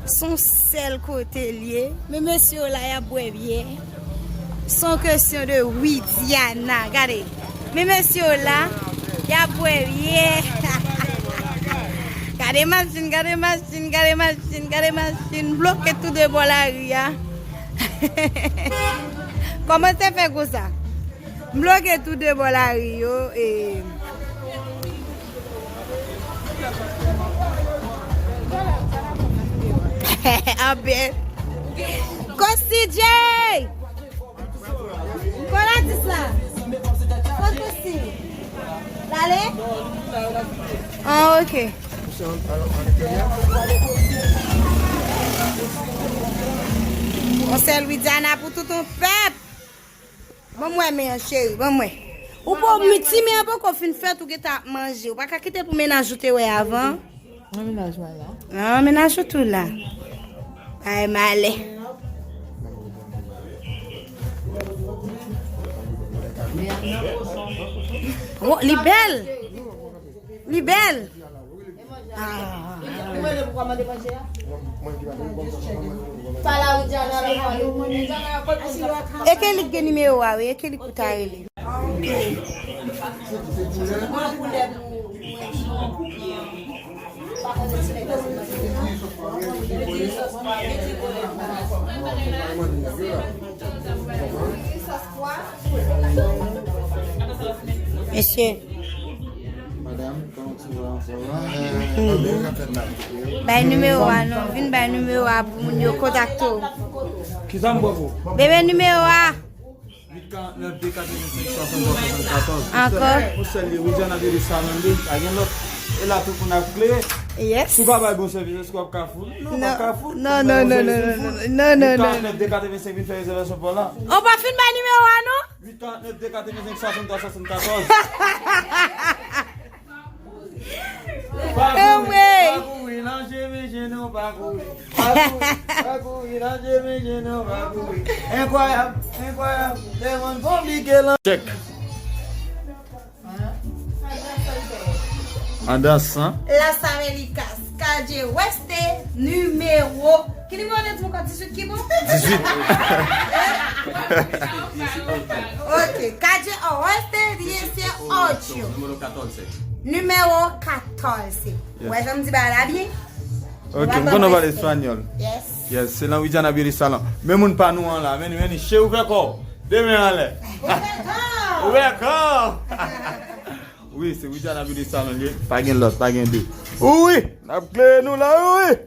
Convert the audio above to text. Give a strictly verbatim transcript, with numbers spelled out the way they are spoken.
Se yon sèl kote l ye. Men mesye yo la, y ap bwè byè. Se yon kesyon de Widiana. Gade. Men mesye yo la, y ap bwè byè. Gade machin, gade machin, gade machin, gade machin. Bloke tou de bò lari a. Kòman se fè konsa? M bloke tou de bò lari yo. E... Anben. Kosti J! Kola di sa? Kosti? L ale? Ah, ok. Yon sèl Widiana pou tout yon pèp. Ban m wè men an, cheri, ban m wè. Ou poko, ti men an poko fin fèt, ou gentan ap manje. Ou pa ka kite l pou mennaj ou te wè avan. Nan mennaj mwen la. Nan mennaj ou tou la. Ay, malè. Oh, li bèl. Li bèl. Ah. E ke li gen nimewo a, wi, e ke li pou ta rele. Mesye. Bay nimewo a non, vin bay nimewo a pou moun yo kontakte w. Kisa m pran pou? Bebe, nimewo a. Uit karant nèf de katrevensenk swasanntwa swasannkatòz. Ankò. Pou sèl li, Widiana Beauty Salon li, pa gen lòt. E la tout moun ap klere. Yes. Si w pa bay bon sèvis, èske w ap ka fout? Non, w ap ka fout. Non, non, non, non, non, non, non, non. Uit karant nèf de katrevensenk, vin fè rezèvasyon pou w la. Ou pa fin bay nimewo a non? Uit karant nèf de katrevensenk swasanntwa swasannkatòz. Pa kouri, pa kouri, lanje men jenou, pa kouri. Pa kouri, pa kouri, lanje men jenou, pa kouri. Enkwayab, enkwayab, lè moun konplike lan. Chèk. An dansan. Las Américas, K J West, nimewo. Ki nimewo w te di m ankò? Dizuit ki bon? Dizuit. Ok, K J West, dieciocho. Nimewo katòz. Nimewo katòz. Yes. Ou wè jan m di bagay la byen? Ok, m konn w pale espanyòl. Yes. Yes, se nan Widiana Beauty Salon. Men moun pa nou an la, men, men, cheri, ouvè kò w. De men anlè. Ouvè kò w. Ouvè kò w. Wi, se Widiana Beauty Salon li ye. Pa gen lòt, pa gen de. Wi, n ap klere nou la, wi.